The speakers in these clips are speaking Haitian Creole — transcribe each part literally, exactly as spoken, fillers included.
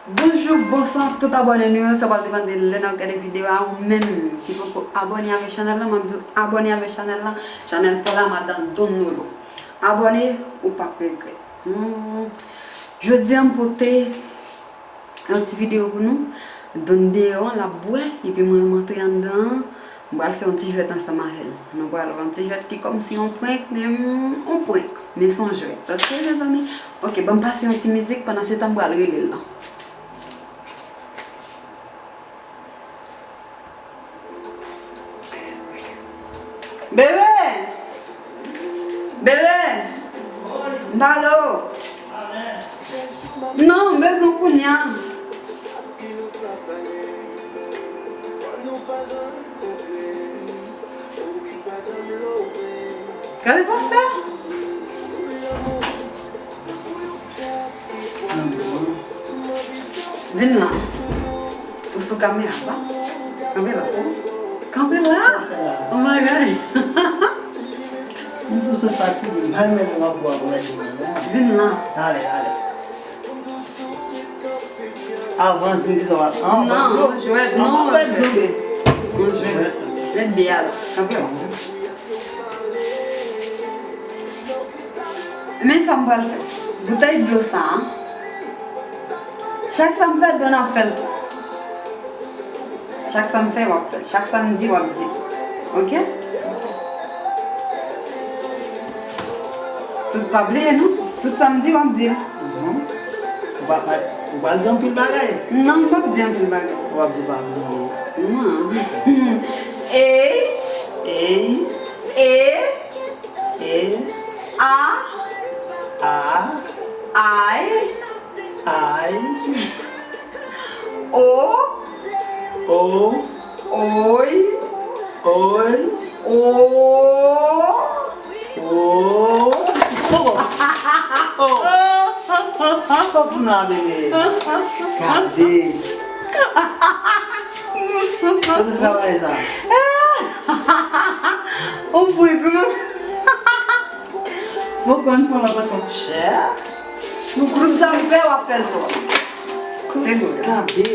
Bonjou, bonswa tout abòne nou yo, sa pral depann de lè n ap gade videyo a. Ou menm ki poko abòne avèk chanèl la, m ap di w abòne avèk chanèl la. Chanèl pa w la, madan Don Nolo. Abòne, ou p ap regrèt. Hmm. Jodi a, m pote yon ti videyo pou nou. Don deyò, l ap bwè, epi mwen, m antre anndan an. M pral fè yon ti jwèt ansanm avè l. Nou pral fè yon ti jwèt ki kòmsi yon prank, men yon prank, men se yon jwèt. Oke, mezanmi? Oke, ban m pase yon ti mizik, pandan se tan m pral rele l lan. Bebe! Bebe! M pale w. Non, m bezwen w kounye a. Gade pòs sa. Vin la. Ou sou kamera pa? Kanpe la. Kanpe la. Oh my God. M tou sot fatige, m pa renmen lè w ap bwè pou mèt li menm. Vin la. Ale, ale. Avans, di m kisa w ap. Non, yon jwèt, non, yon jwèt. Yon jwèt. Jwèt byen la. Kanpe la. Men sa m pral fè. Boutèy dlo sa a, chak sa m fè, Don ap fè l tou. Chak sa m fè, w ap fè l. Chak sa m di, w ap di l. Oke? Tout, pa bliye, non. Tout sa m di, w ap di l. Mhm. Ou pa, pa, ou pral di anpil bagay? Non, m p ap di anpil bagay. W ap di pa bliye. Non. A. A. A. A. A. I. I. O. O. Oy. Oy. O. O. O. O. Stop m la, bebe. Gade. Kote sa bay sa? Ou pran kòman? Bon, konn fè lòt ankò. Chè. Tout sa m fè, w ap fè l tou. Se gwo. Gade.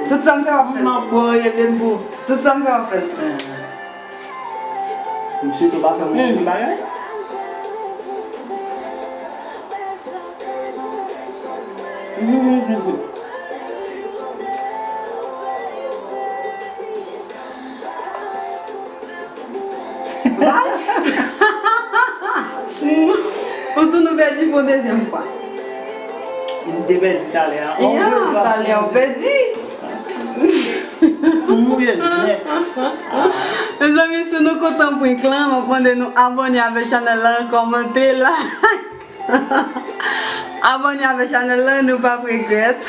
Tout sa m fè, w ap fè l. M ap pran rele m pou. Tout sa m fè, w ap fè l tou. Misye tou pa fè mwen yon bagay. Ou tou nou pèdi pou dezyèm fwa. M te pèdi talè a. Ya, talè a ou pèdi. M mouye nèt. Mezanmi, si nou kontan prank lan, m ap mande nou abòne avèk chanèl lan, kòmante, like. Abòne avèk chanèl lan, nou p ap regrèt.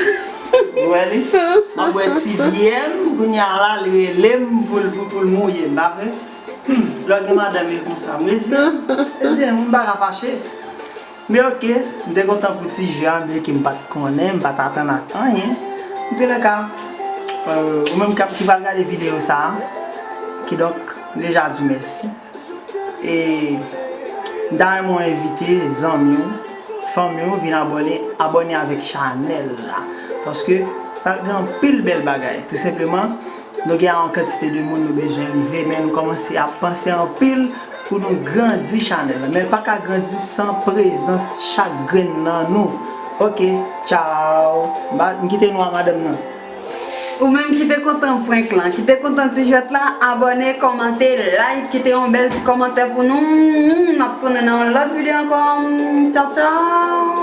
Ou wè li? M ap bwè ti byè m, kounye a la, li rele m pou l, pou, pou l mouye m, pa vre? Hmm, lè w gen madanm e konsa, m rezi. Rezi, moun pa ka fache. Men oke, m te kontan pou ti jwèt a, byen ke m pa t konnen, m pa t atann ak anyen. Antoulèka, euh, ou menm k ap, ki pral gade videyo sa a, kidonk, m deja di w mèsi. E m ta renmen w envite zanmi w, fanmi w vin abòne, abòne avèk chanèl la. Paske pral gen anpil bèl bagay. Tou senpleman, nou gen yon kantite de moun nou bezwen rive, men nou kòmanse ap panse anpil pou nou grandi chanèl la. Men l pa ka grandi san prezans chak grenn nan nou. Oke, tchaw. M kite nou a madanm nan. Ou menm ki te kontan prank lan, ki te kontan ti jwèt la, abòne, kòmante, like, kite yon bèl ti kòmantè pou nou. N ap tounen nan yon lòt videyo ankò. Tchaw, tchaw.